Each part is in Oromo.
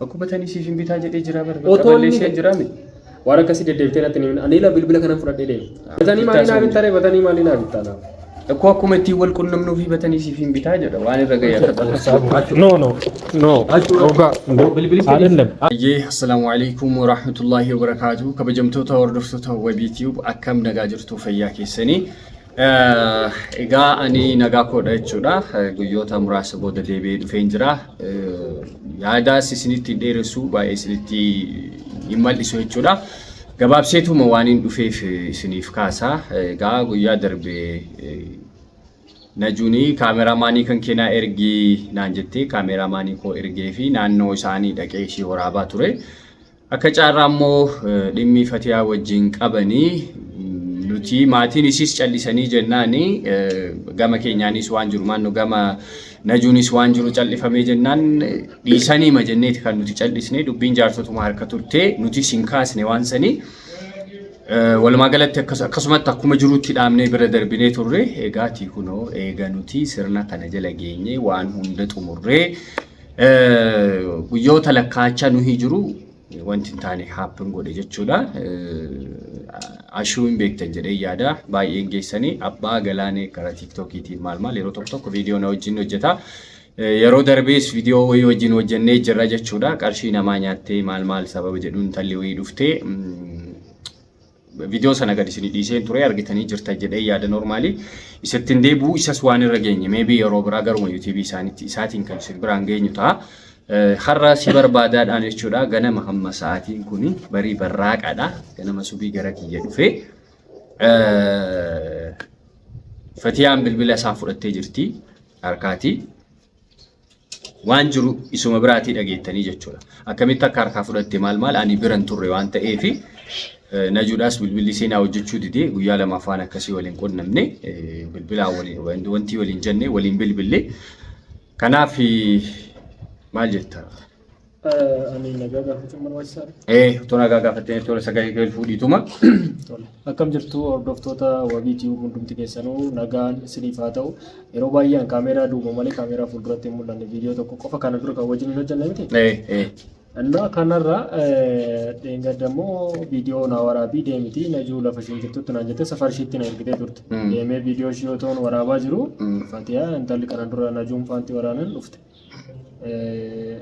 Bakka batanii siif hin bitaa jedhee jira bara. Otoo Bakka inni- balleessee jira mi? Waan akkasii deddeebitee natti hin himin. Ani ila bilbila kanan fudhadhee deema. Batanii maalii naa bittaa batanii maalii naa bittaa naaf. Akkoo akkuma ittiin wal qunnamnuu fi batanii siif hin bitaa jedha waan irra ga'e akka No, no, no. Dhugaa. አይደለም። Ayyee, assalaamu alaikum warahmatullahi wabarakaatu. Kabajamtoota hordoftoota Wabii Tube, akkam nagaa jirtu, fayyaa keessanii? Egaa ani nagaa koodha jechuudha. Guyyoota muraasa booda deebi'ee dhufeen jira. Yaadaas isinitti hin dheeressu, baay'ee isinitti hin mal'isu jechuudha. Gabaabseetuma waan hin dhufeef isiniif kaasa. Egaa guyyaa darbe Najuuni kaameraamaanii kan keenaa ergii naan jettee, kaameraamaanii koo ergee fi naannoo isaanii dhaqee ishii waraabaa ture. Akka caarraa immoo dhimmi Fatiyaa wajjin qabanii nuti maatiin isiis callisanii jennaani, gama keenyaanis waan jiru maannu, gama Najuunis waan jiru callifamee jennaan, dhiisanii ma jenneeti kan nuti callisne. Dubbiin jaarsotuma harka turte, nutis hin kaasne waan sanii. Walumaa galatti akkasumatti akkuma jirutti dhaabnee bira darbinee turre. Egaati kunoo eega nuti sirna kana jala geenye, waan hunda xumurree, guyyoota lakkaachaa nuhi jiru, wanti hin taane happen godhe jechuudha. Ashuu hin beektan jedhee yaada. Baay'een geessanii abbaa galaanee karaa tiiktookiitiin maal maal yeroo tokko tokko viidiyoo na wajjin hojjeta. Yeroo darbees viidiyoo wayii wajjin hojjennee jirra jechuudha. Qarshii namaa nyaattee maal maal sababa jedhuun intalli wayii dhuftee, viidiyoo sana gad isinii dhiiseen ture, argitanii jirta jedhee yaada normaalii. Isatti hin deebi'u, isas waan irra geenye maybe yeroo biraa garuma yuutuubii isaaniitti isaatiin kan isin biraan geenyu ta'a. Har'a si barbaadaadhaan jechuudha, ganama hamma sa'aatiin kun barii barraaqaadha. Ganama subii gara kiyya dhufee Fatiyaan bilbila isaa fudhattee jirti harkaati. Waan jiru isuma biraatii dhageettanii jechuudha. Akkamitti akka harkaa fudhatte maal maal, ani biran turre waan ta'eefi, Najuudhaas bilbilli seenaa hojjechuu didee guyyaa 2 waan akkasii waliin qunnamne, bilbilaa waliin wanti waliin jenne waliin bilbille. Kanaaf maal jetta? Ani nagaa gaafachuun barbaachisaadha. Otoo nagaa gaafattee tola, sagalee kee fuudhiituma. Tole. Akkam jirtu hordoftoota Wabii Tube, hundumti keessanuu nagaan isiniif haa ta'u. Yeroo baay'ee an kaameeraa duuba malee kaameeraa fuulduratti hin mul'anne. Viidiyoo tokko qofa kana dura kan wajjin hin hojjenne miti. Ee. Innaa kanarra dheengadda immoo viidiyoo naa waraabii deemiti Najuu lafa isheen jirtutti naan jettee safar ishiitti na ergitee turte. Deemee viidiyoo ishii otoon waraabaa jiru, Fatiyaa intalli kana dura Najuun faanti waraanan dhufte.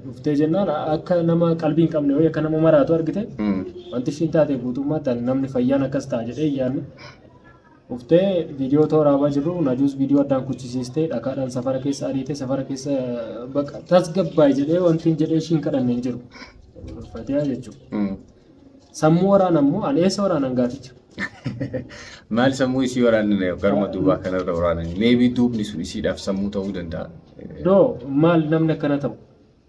Dhuftee jennaan akka nama qalbii hin qabne wayii, akka nama maraatu argite. Wanti ishiin taate guutummaatti ani namni fayyaan akkas ta'a jedhee hin yaadne. Dhuftee viidiyoo otoo waraabaa jirru, Najuus viidiyoo addaan kuchisiistee, dhakaadhaan safara keessa ariitee, safara keessa baqa tasgabbaa'i jedhee wanti hin jedhee ishiin kadhanne hin jiru. Fatiyaa jechuudha. Sammuu waraana immoo ani eessa waraanan gaaficha? Maal sammuu isii waraanan? Garuma duubaa kanarra waraanan. Maybe duubni sun isiidhaaf sammuu ta'uu danda'a. Doo maal namni akkana ta'u?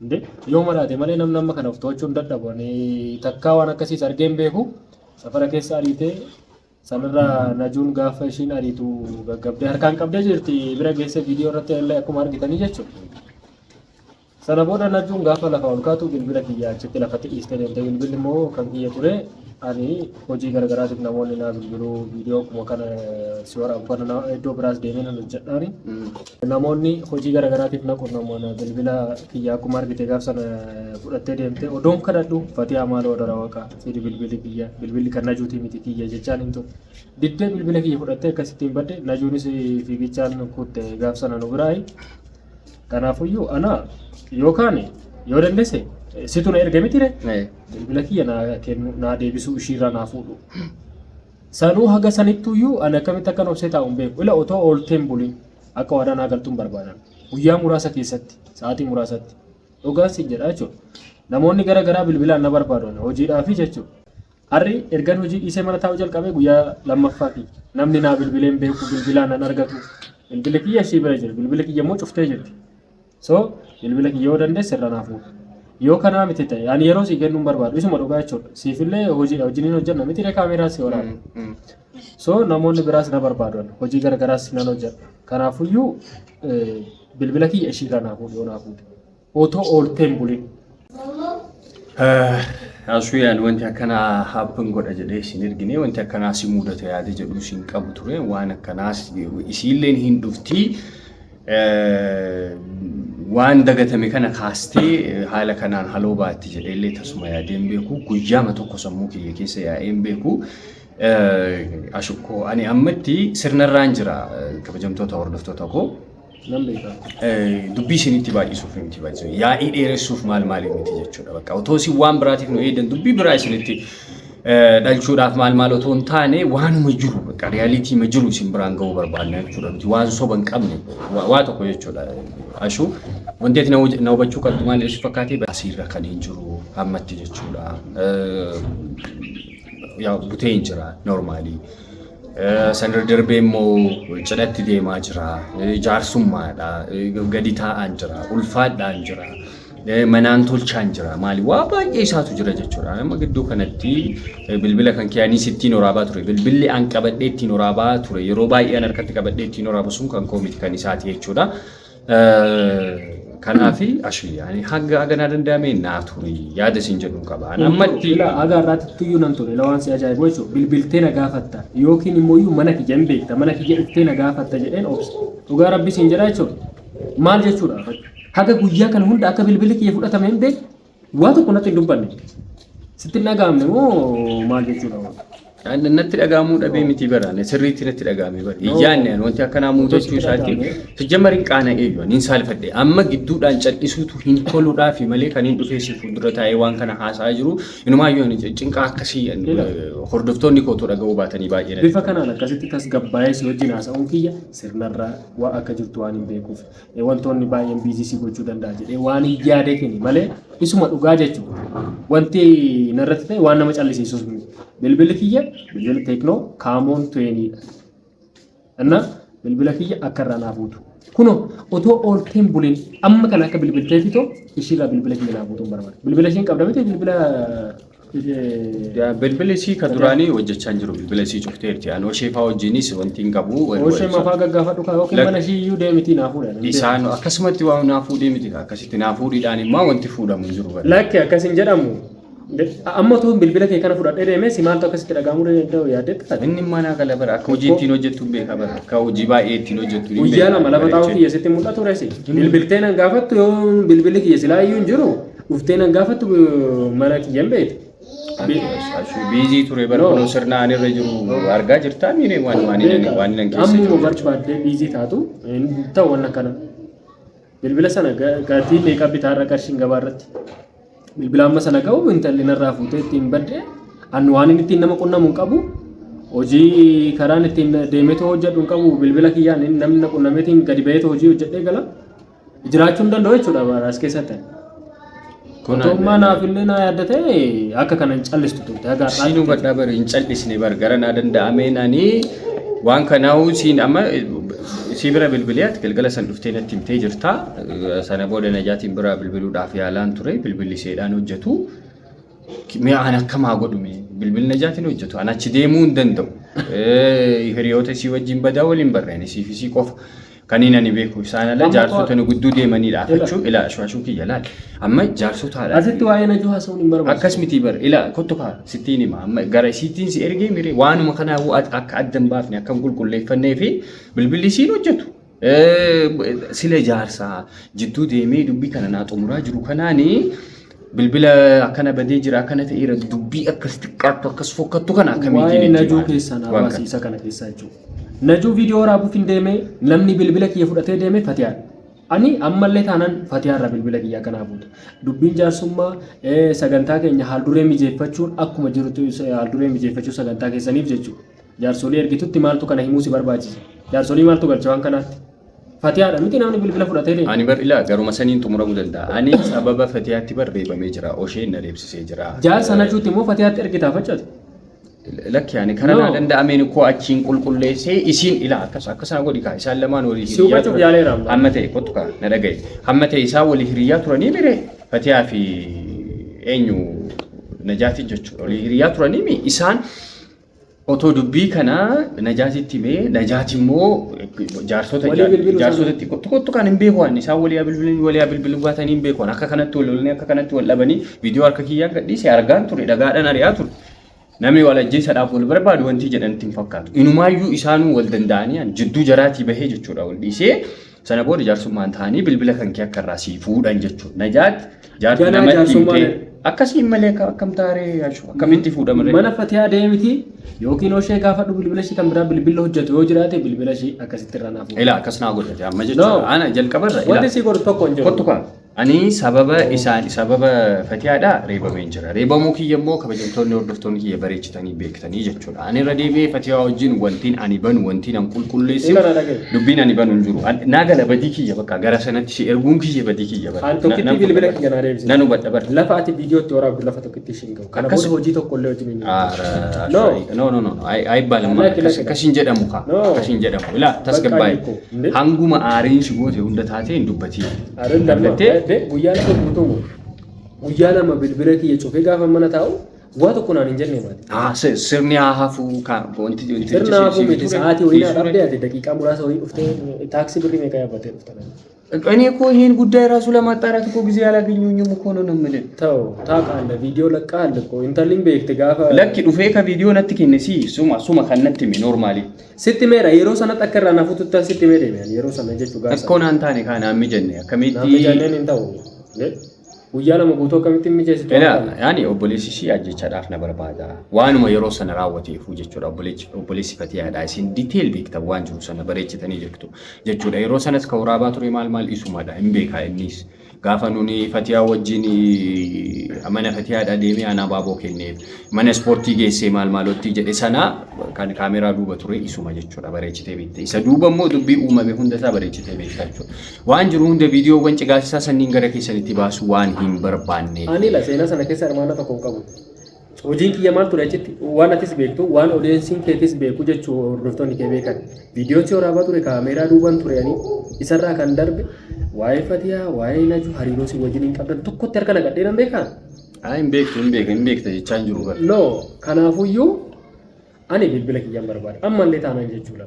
Inde yoo maraate malee namni amma kana of to'achuu hin dadhabu. Ani takkaa waan akkasiis argee hin beeku. Safara keessa ariitee, sanarraa Najuun gaafa ishiin ariitu gaggabdee harkaan qabdee jirti, bira geesse viidiyoo irratti illee akkuma argitanii jechuudha. Sana booda Najuun gaafa lafaa ol kaatu bilbila kiyya achitti lafatti dhiistee deemte. Bilbilli immoo kan kiyya ture. Ani hojii garagaraatiif namoonni naa bilbiluu, viidiyoo akkuma kana si waraabu kana iddoo biraas deemee nan hojjedhaani. Namoonni hojii garagaraatiif na qunnamu. Ana bilbila kiyya akkuma argite gaaf sana fudhattee deemte. Odoon kadhadhu, "Fatiyaa, maaloo odara waaqaa fidi bilbilli kiyya, bilbilli kan Najuutii miti, kiyya" jechaan hin ture. Diddee bilbila kiyya fudhattee akkasittiin badde. Najuunis fiigichaan kutte gaaf sana nu biraayi. Kanaafuyyuu ana yookaan yoo dandeesse, situ na erge miti ree, bilbila kiyya naa kennu, naa deebisuu, ishiirraa naa fuudhu. Sanuu haga sanittuyyuu ani akkamitti akkan obsee taa'u hin beeku. Ila otoo ooltee hin bulin akka waadaa naa galtuun barbaadan. Guyyaa muraasa keessatti, sa'aatii muraasatti. Dhugaan siin jedha jechuudha. Namoonni gara garaa bilbilaan na barbaadu hojiidhaafi jechuudha. Har'i ergan hojii dhiisee mana taa'uu jalqabee guyyaa lammaffaa kiyya. Namni naa bilbilee hin beeku, bilbilaan nan argatu. Bilbilli kiyya ishii bira jira. Bilbilli kiyya immoo cuftee jirti. So bilbila kiyya yoo dandeesse irra naa fuudhu. Yoo kanaa miti ta'e, ani yeroo sii kennuu hin barbaadu. Isuma dhugaa jechuudha. Siifillee hojiidha. Wajjiniin hojjenna miti ree, kaameeraa si waraaba. So namoonni biraas na barbaadu. Hojii garagaraas nan hojjedha. Kanaafuyyuu bilbila kiyya ishiirraa naa fuudhu yoo naa fuute. Otoo ooltee hin bulin. Asuyaan wanti akkanaa happen godha jedhee isin ergine, wanti akkanaa si mudata yaada jedhu isin qabu ture, waan akkanaas isiilleen hin dhufti. Waan dagatame kana kaastee haala kanaan haloo baatti jedheellee tasuma yaadee hin beeku. Guyyaama tokko sammuu kiyya keessa yaa'ee hin beeku. Ashukkoo ani ammatti sirnarraan jira kabajamtoota hordoftoota koo. Nan beeka. Dubbii isinitti baay'isuuf miti baay'isu. Yaa'ii dheeressuuf maal maaliif miti jechuudha. Bakka otoo isin waan biraatiif nu eedan dubbii biraa isinitti dhalchuudhaaf maal maal otoo hin taane waanuma jiru bakka reality ma jiru isin biraan ga'uu barbaanna jechuudha. Nuti waan soba hin qabne waa tokko jechuudha. Ashuu wanti ati na hubachuu qabdu maal si fakkaatee asiirra kan hin jiru ammatti jechuudha. Yaa butee hin jira normally. Sanirra darbee immoo cidhatti deemaa jira. Jaarsummaadha. Gadi taa'aan jira. Ulfaadhaan jira. Manaan tolchaan jira. Maali waa baay'ee isaatu jira jechuudha. Amma gidduu kanatti bilbila kan kee anis ittiin waraabaa ture. Bilbilli an qabadhee ittiin waraabaa ture. Yeroo baay'ee an harkatti qabadhee ittiin waraabu sun kan koo miti kan isaati jechuudha. Kanaaf ashii ani hanga haganaa danda'ame naa turi yaada isin jedhuun qaba. Ani ammatti Ilaa haga har'aatti tuyyuu nan ture. Waan si ajaa'ibu jechuudha. Bilbiltee na gaafatta yookiin immoo iyyuu mana kiyya hin beekta mana kiyya dhuftee na gaafatta jedheen obsa. Dhugaa rabbi siin jedha jechuudha. Maal jechuudha? Haga guyyaa kana hunda akka bilbilli kiyya fudhatame hin beektu. Waa tokko natti hin dubbanne. Sitti hin dhaga'amne moo maal jechuudha? Natti dhaga'amuu dhabee miti bara. Sirriitti natti dhaga'ame bara. Hin yaadne ani wanti akkanaa mudachuu isaatti. Sijjamar hin qaana'ee jiru. Hin saalfadhe. Amma gidduudhaan cal'isuutu hin toluudhaafi malee kan hin dhufee si fuuldura taa'ee waan kana haasa'aa jiru. Inumaayyuu ani cinqaa akkasii hordoftoonni kootu dhaga'uu baatanii baay'ee natti Bifa kanaan akkasitti tasgabbaa'ee si wajjin haasa'uun kiyya sirnarraa waa akka jirtu waan hin beekuuf. Wantoonni baay'een busy si gochuu danda'a jedhee waan hin yaadeefini malee isuma dhugaa jechuudha. Wanti narratti ta'e waan nama callisiisus miti. Bilbilli kiyya bilbila Tecno Camon 20dha. Inna bilbila kiyya akka irraa naa fuutu. Kunoo otoo oolteen buliin amma kana akka bilbiltee fitoo ishiirraa bilbila kiyya naa fuutuun barbaada. Bilbila ishiin qabda miti bilbila Bilbilli isii ka duraanii hojjechaa hin jiru. Bilbila isii cufteerti. Ani oshee fa'aa wajjinis wanti hin qabu. Oshee mafaa gaggaafadhu kaa yookiin mana ishii iyyuu deemitii naa fuudha. Isaan akkasumatti waan naa fuudhee miti kaa. Akkasitti naa fuudhiidhaan immoo wanti fuudhamu hin jiru. Bara. Lakki akkas hin jedhamu. Amma otoo bilbila kee kana fudhadhee deemee si maaltu akkasitti dhaga'amuu danda'u yaaddeetta? Inni mana gala bara akka hojii ittiin hojjettu hin beeka bara. Akka hojii baay'ee ittiin hojjettu hin Guyyaa lama lafa taa'uu kiyya sitti mul'atu reesi. Bilbiltee nan gaafattu yoo bilbilli kiyya silaa iyyuu hin jiru. Dhuftee nan gaafattu mana kiyya hin beektu. Busy ture bara kunoo sirna ani irra jiru argaa jirtaa miiree waan waan inni waan inni keessa jiru. Ammuma barbaaddee busy taatu hin ta'u waan akkana. Bilbila sana gatii meeqa bitaarra qarshiin gabaa irratti. Bilbila amma sana ga'u intalli narraa fuutee ittiin badde an waan inni ittiin nama qunnamu hin qabu. Hojii karaan ittiin deemeetoo hojjedhu hin qabu bilbila kiyyaan namni na qunnameetiin gadi ba'eetoo hojii hojjedhee gala. Jiraachuu hin danda'u jechuudha as keessatti. Otoo naaf illee naa yaadda ta'e akka kana hin callistu turte. Haga Siin hubadhaa bara hin callisne bar gara naa danda'ameen ani waan kanaa'uu siin amma sii bira bilbilee ati galgala san dhuftee natti himtee jirta. Sana booda Najaatiin bira bilbiluudhaaf yaalaan ture bilbilli isheedhaan hojjetu. Mee an akkamaa godhu mee bilbilli Najaatiin hojjetu an achi deemuu hin danda'u. Hiriyoota isii wajjin badaa waliin barreen isiif isii qofa. Kaniin ani beeku isaan ala jaarsota nu gudduu deemaniidha. Afachuu ilaa ashuashuu kiyya laal. Amma jaarsotaadha. Asitti waa'ee Najuu haasa'uun hin barbaachisu. Akkas miti bar ilaa kottu kaa sittiin hima. Amma gara isiittiin si ergee mire waanuma kanaafuu akka adda hin baafne akka hin qulqulleeffannee fi bilbilli isiin hojjetu. Sila jaarsaa jidduu deemee dubbii kana naa xumuraa jiru kanaanii bilbila akkana badee jira akkana ta'eera dubbii akkas xiqqaattu akkas fokkattu kana akkamiitiin Waa'ee itti Najuu himaa? keessaa naa Waan baasi kana. isa kana keessaa jechuudha. Najuu viidiyoo waraabuuf hin deeme namni bilbila kiyya fudhatee deeme Fatiyaadha. Ani ammallee taanaan Fatiyaarraa bilbila kiyya akka naa fuutu. Dubbiin jaarsummaa sagantaa keenya haalduree mijeeffachuun akkuma jirutti haalduree mijeeffachuu sagantaa keessaniif jechuudha. Jaarsolii ergitutti maaltu kana himuu si barbaachise? Jaarsolii maaltu galche waan kanaatti? Fatiyaadha miti namni bilbila fudhatee deeme. Ani bar ilaa garuma saniin xumuramuu danda'a. Ani sababa Fatiyaatti bar reebamee jira. Osheen na reebsisee jira. Jaarsa Najuutti immoo Fatiyaatti ergitaa faccate. Lakki ani karaa naa danda'ameen koo achiin qulqulleessee isiin ilaa akkas akkas naa godhi kaa isaan lamaan walii Si hubachuuf yaaleera amma. Hamma ta'e kottu kaa na dhagaye. Hamma ta'e isaan walii hiriyyaa turanii mire Fatiyaa fi eenyu Najaatiin jechuudha. Walii hiriyyaa turanii mi isaan otoo dubbii kana Najaatitti himee Najaati immoo jaarsota Walii bilbiluu jaarsotatti kottu kottu kan hin beeku ani isaan walii haa bilbilanii walii haa bilbiluu baatanii hin beeku ani akka kanatti wal lolanii akka kanatti wal dhabanii viidiyoo harka kiyyaan gadhiise argaan ture dhagaadhaan ari'aa ture. Namni wal ajjeesadhaaf wal barbaadu wanti jedhan itti hin fakkaatu. Inumaayyuu isaanuu wal danda'anii ani jidduu jaraatii bahee jechuudha wal dhiisee Sana booda jaarsummaan ta'anii bilbila kan kee akka irraa sii fuudhan jechuudha. Najaat jaarti Ganaa namatti jaarsummaan himtee akkasiin malee akkam taaree yaashu akkamitti fuudhamre? Mana Fatiyaa deemiti yookiin ishee gaafadhu, bilbila ishee kan biraa bilbila hojjetu yoo jiraate bilbila ishee akkasitti irraa naaf fuudhu. Ilaa, akkas naa godhate amma jechuudha. No. Ana jalqabarra ilaa. Wanti si godhu tokko hin jiru. Kottu kaa. Ani sababa isaan, sababa Fatiyaadhaa reebameen jira. Reebamuu kiyya immoo kabajamtoonni hordoftoonni kiyya bareechitanii beektanii jechuudha. Ani irra deebi'ee Fatiyaa wajjin wantiin ani banu, wantiin an qulqulleessu, Ila na dhagaye. dubbiin ani banu hin jiru. Naa gala, badii kiyya bakka gara sanatti si erguun kiyya badii kiyya bara. An tokkitti bilbila kiyya naa deebisi. Nan hubadha bara. Lafa ati viidiyootti waraabdu lafa tokkitti ishiin gahu. Kana booda hojii tokko illee wajjin hin jiru. No, no, no, no. Ayibaalama. Lakki, lakki. Akkasiin jedhamu kaa. No. Akkasiin jedhamu. Ilaa, tasgabbaa'e. Bakka hiikoo. Hanguma aariin si goote hunda taatee hin dubbatiin. Areen Argattee? Guyyaa 2 guutuu guyyaa 2 bilbila kiyya cufee gaafa mana taa'u waa tokko naan hin jenne maali. Ah, sirni haa hafuu ka wanti Sirna hafuu miti, sa'aatii wayii naa dhabdee ati daqiiqaa muraasa wayii dhuftee taaksii birrii meeqa yaabbattee dhufta? እኔ እኮ ይሄን ጉዳይ ራሱ ለማጣራት እኮ ጊዜ አላገኘሁኝም እኮ ነው የምልህ። Ta'u taaqaalle viidiyoo laqqaalle ko intalli hin beekte gaafa. Lakki, dhufee ka viidiyoo natti kenne si suma kan natti hime normally. Sitti meera, yeroo sanatti akka irraa nafuutu sitti mee deeme ani yeroo sana jechuu gaafa. Akkoo naan taane kaa naan mijanne Naan akkamitti. mijanneen hin ta'u. Guyyaa 2 guutuu akkamittiin mijeessitu? Ela yaani obboleessi ishii ajjechaadhaaf na barbaada. Waanuma yeroo sana raawwateefu jechuudha, obboleessi Fatiyaadha. Isin detail beektan, waan jiru sana bareechitanii jirtu jechuudha. Yeroo sanas ka waraabaa ture maal maal isumadha, hin beekaa innis. Gaafa nuni Fatiyaa wajjin mana Fatiyaadha deemee ana abaaboo kenneef, mana ispoortii geessee maal maalotti jedhe sana kan kaameraa duuba ture isuma jechuudha, bareechitee beekte. Isa duuba immoo dubbii uumame hunda isaa bareechitee beekta jechuudha. Waan jiru hunda viidiyoowwan cigaasisaa sanniin gara keessanitti baasu waan hin barbaanneef. Ani la seenaa sana keessa hirmaannaa tokko hin qabu. Hojiin kiyya maal ture achitti, waan atis beektu, waan odeensiin keetis beeku jechuu, hordoftoonni kee beekan. Viidiyoon si waraabaa ture kaameraa duuban ture, ani isarraa kan darbe waa'ee Fatiyaa, waa'ee Naju, hariiroo si wajjin hin qabdan tokkotti harka naqadhee nan beekaa? Haa, hin beektu, hin beeka, hin beekta jechaa hin jiru bara. No, kanaafuyyuu ani bilbila kiyyaan barbaada. Ammallee taanaan jechuudha.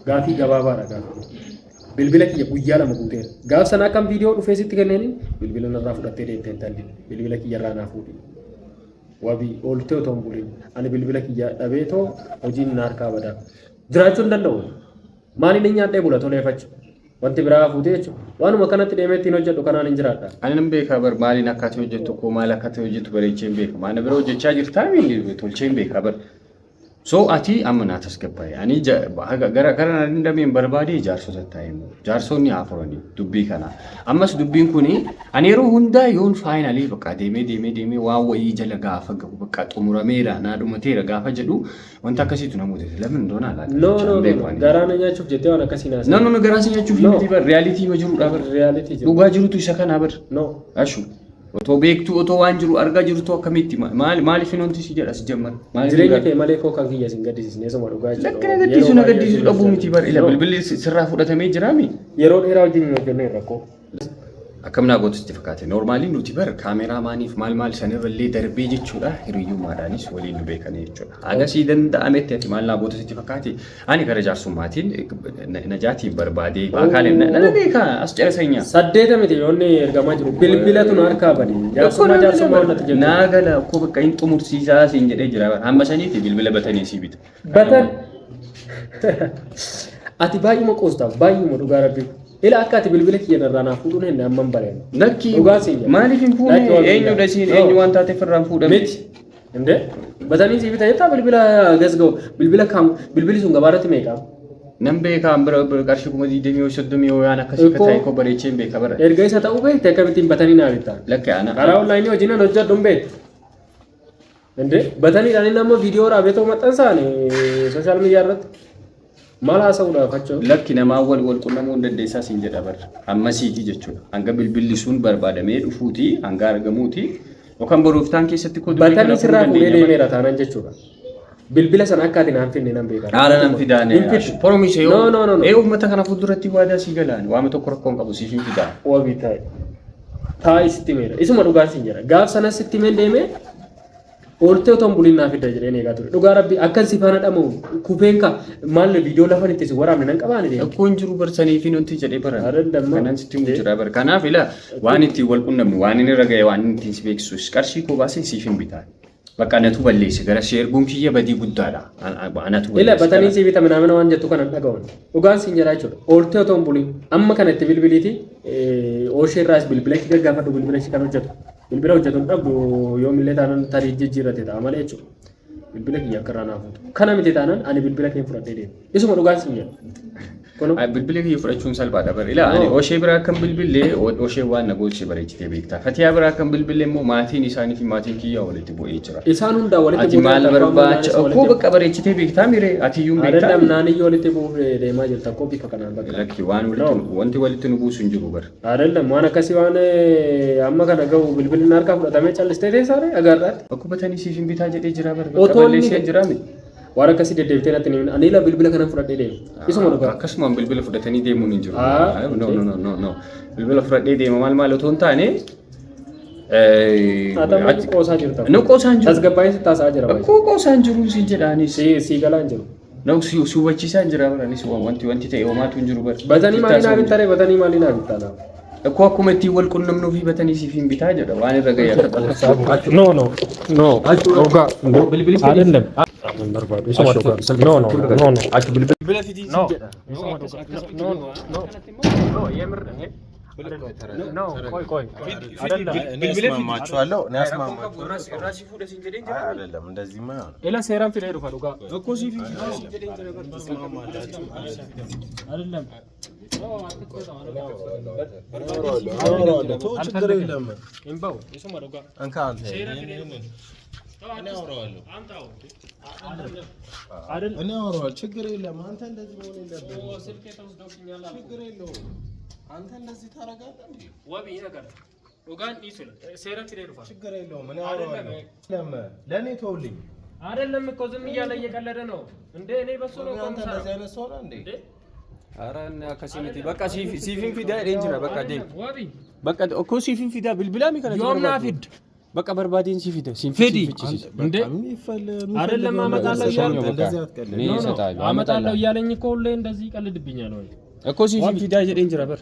Gaafii gabaabaadha gaafii. Bilbila kiyya guyyaa 2 guuteera. Gaaf sana akkam viidiyoo dhufee sitti kenneeni bilbila narraa fudhattee deemtee intalli bilbila kiyyarraa naa fuudhi. Wabii ooltee otoo hin bulin ani bilbila kiyya dhabee too hojiin na harkaa badaa. Jiraachuu hin danda'u. Maaliin hin nyaadhee bula toleeffachu? Wanti biraa fuutee jechuudha. Waanuma kanatti deemee ittiin hojjedhu kanaan hin jiraadha. Ani nan beekaa bar, maaliin akka ati hojjettu koo, maal akka ati hojjettu bareechee hin beeku. Maana bira hojjechaa jirtaa tolchee hin beekaa bar. So ati amma naa tasgabbaa'e. Ani gara gara na dandameen barbaade jaarsota taa'e. Jaarsonni haa furanii dubbii kana. Ammas dubbiin kuni ani yeroo hundaa yoon finally bakka deemee deemee deemee waan wayii jala gaafa gahu, bakka xumurameera naa dhumateera gaafa jedhu, wanta akkasiitu na mudate. Lamin doonaa laata? No, no, no. Garaa na nyaachuuf jettee waan akkasii naasa'e. No, no, no, garaa si nyaachuuf No. miti bar, reality ma jirudha bar. Reality jiru. Dhugaa jirutu isa kanaa bar. No. Ashu. Otoo beektuu, otoo waan jiru argaa jirtu, akkamitti maal maaliif wanti si jedha si jammar? Maaliif Jireenya kee malee koo kan kiyya sin gaddisiisne, suma dhugaa jechuudha. Lakki, na gaddisiisu, na gaddisiisu dhabuu miti bar, ila bilbilli sirraa fudhatamee jiraami. Yeroo dheeraa wajjin hin hojjennee rakkoo. Akkam naa gootu sitti fakkaate? Normally nuti bar cameramaaniif maal maal sanirrallee darbee jechuudha, hiriyyummaadhaanis waliin nu beekanii jechuudha. Agasii danda'ametti ati maal naa gootu sitti fakkaate? Ani gara jaarsummaatiin Najaatiin barbaadee baakaalee na beekaa as ceraseenya. Saddeeta miti yoonni ergamaa jiru. Bilbilatu na harkaa bade. Jaarsummaa jaarsummaa waan natti jettu. Naa gala akkoo, bakka hin xumursiisaa siin jedhee jira. Hamma saniiti bilbila batanii sii bita. Batan. Ati baay'uma qoostaaf, baay'uma, dhugaa rabbi. Ila akka ati bilbila kiyya narraa naa fuudhuun hin amman bareen. Lakki, Dhugaa siin jedha. maaliif hin fuune? Lakki, waan Eenyudha siin? No. Eenyu waan taateef irraan fuudhame? Miti. Indee batanii sii bita jettaa, bilbila gasga'u bilbila kam, bilbilli sun gabaarratti meeqa? Nan beekaa, bira qarshii 20,000 yoo 30 yoo waan akkasii akka ta'e koo bareechee hin beeka bara. Erga isa ta'uu beekte akkamittiin batanii naa bittaa? Lakki, ana. Karaa onlaayinii hojii nan hojjedhu hin beektu. Indee bataniidhaan inni amma viidiyoo waraabee ta'uu maxxansaan social media irratti maal haasa'uudhaaf achoo? Lakki, namaa wal wal qunnamuu hin dandeessaa siin jedha bara. Ammasiiti jechuudha. Hanga bilbilli sun barbaadamee dhufuuti, hanga argamuuti. Yookaan boruuftaan keessatti koo dubbii Batanii kana sirraa furuu fuudhee dandeenya. deemeera taanaan jechuudha. Bilbila sana akka ati naan finne nan beeka. Haala nan fidaane. Hin fiddu. Promise yoo. No, no, no, no. Ee, uummata kana fuulduratti waadaa sii galaan waama tokko rakkoon qabu, siif hin fidaa. Wabii taa'e. Taa'e sitti meera. Isuma dhugaa siin jedha. Gaaf sanas sitti meen deemee ooltee otoo hin buliin naa fidda jedheen eegaa ture. Dhugaa rabbi akkan si faana dhama'u kufeen ka maal viidiyoo lafan itti si waraabne nan qabaane deema. Rakkoon jiru barsanii fi nuti jedhee bara. Adandamma. Kanan sitti himu jira bara. Kanaaf ila waan ittiin wal qunnamnu, waan inni irra ga'e, waan inni ittiin si beeksisu, qarshii koo baasee siif hin bitaa. Bakka anatu balleesse gara si erguun kiyya badii guddaadha. Anatu Ila balleesse. batanii sii bita minaamina waan jettu kana hin dhaga'uun. Dhugaan siin jedhaa jechuudha. Ooltee otoo hin buliin amma kana itti bilbiliiti ooshee irraas bilbila ishee gaggaafadhu bilbila ishee kan hojjetu. Bilbila hojjetu hin dhabdu yoomillee taanaan tarii jijjiirrate ta'a malee jechuudha. Bilbila kiyya akka irraa naaf fuutu. Kana miti taanaan ani bilbila kee fudhadhee deema. Isuma dhugaan siin jedha. Kunoo. Ay, Bilbila kiyya fudhachuun salphaadha bar. Ilaa ani oshee biraa kan bilbilee oshee waan na gootise bareechitee beekta. Fatiyaa biraa kan bilbilee immoo maatiin isaanii fi maatiin kiyya walitti bu'ee jira. Isaan hundaa walitti Ati buutee maal takka amma barbaacha? naanis Akkoo walitti bakka bareechitee beektaa miree? Ati iyyuu hin Adallam beektaa? naaniyyoo walitti bu'uuf deemaa jirta koo bifa kanaan bakka. Lakki waan walitti wanti walitti nu buusu hin jiru bar. Adallam waan akkasii waan amma kana gahu bilbilli na harkaa fudhatamee callistee teessaare agaarraatti. Akkoo batanii siif hin bitaa jedhee jira bar. Bakka Otoo inni balleessee jira miti. waan akkasii deddeebitee natti hin himin. Ani ila bilbila kanan fudhadhee deema. Isuma dhugaa. Akkasumaan bilbila fudhatanii deemuun hin jiru. Ah, No, no, no, no, no. Bilbila fudhadhee deema maal maal otoo hin taane. Haa ta'u qoosaa jirta. Nu qoosaan jiru. Tasgabbaa'insi taasisaa jira baay'ee. Akkoo qoosaan jiru siin jedhaanis. Si galaa hin jiru. Na si hubachiisaa hin jira baranis wanti ta'e homaatu hin jiru bara. Batanii maalii naa bittaree batanii maalii naa bittaa naa. Akkoo akkuma ittiin wal qunnamnuu fi batanii siif hin bitaa jedha waan irra ga'e akka No, no, no. Dhugaa. አይደለም. Isuma dhugaa. No, no, no, no. No. No, no, no. No, የምር No, ቆይ ቆይ አይደለም። እኔ አስማማችኋለሁ። እኔ አስማማችኋለሁ። አይደለም እንደዚህማ አይሆንም። Ila seeraan fidee dhufa dhugaa. አይደለም አወራዋለሁ። ተው ችግር የለም። Hin bahu isuma dhugaa. እንካ አንተ እኔ አወራዋለሁ። አይደል እኔ አወራዋለሁ። ችግር የለም። አንተ እንደዚህ መሆን የለብህም። ችግር የለውም። አንተ እንደዚህ ታደርጋለህ እንዴ? ወቢ ነገር dhugaan dhiisudha. Seeraan fidee dhufa. ችግር የለውም። እኔ አወራዋለሁ። የለም ለእኔ ተውልኝ። አይደለም እኮ ዝም እያለ እየቀለደ ነው እንዴ። እኔ በሱ ነው እኮ አንተ የምሰራው። እንደዚህ አይነት ሰው ነህ እንዴ? እንዴ Akkasii miti bakka siif hin fidaa jedheen jira bakka deemu. ወቢ Bakka okkoo siif hin fidaa bilbilaa mi kana yoom naa fid Bakka barbaadeen si fida. Siin Fidi. fichisiisa. እንዴ አይደለም አመጣለሁ እያልኩ እንደዚህ አትቀልድ። እኔ No, no፣ እሰጥሃለሁ አመጣለሁ እያለኝ እኮ ሁሌ እንደዚህ ይቀልድብኛል ወይ Okkoo siif hin fidaa jedheen jira bar.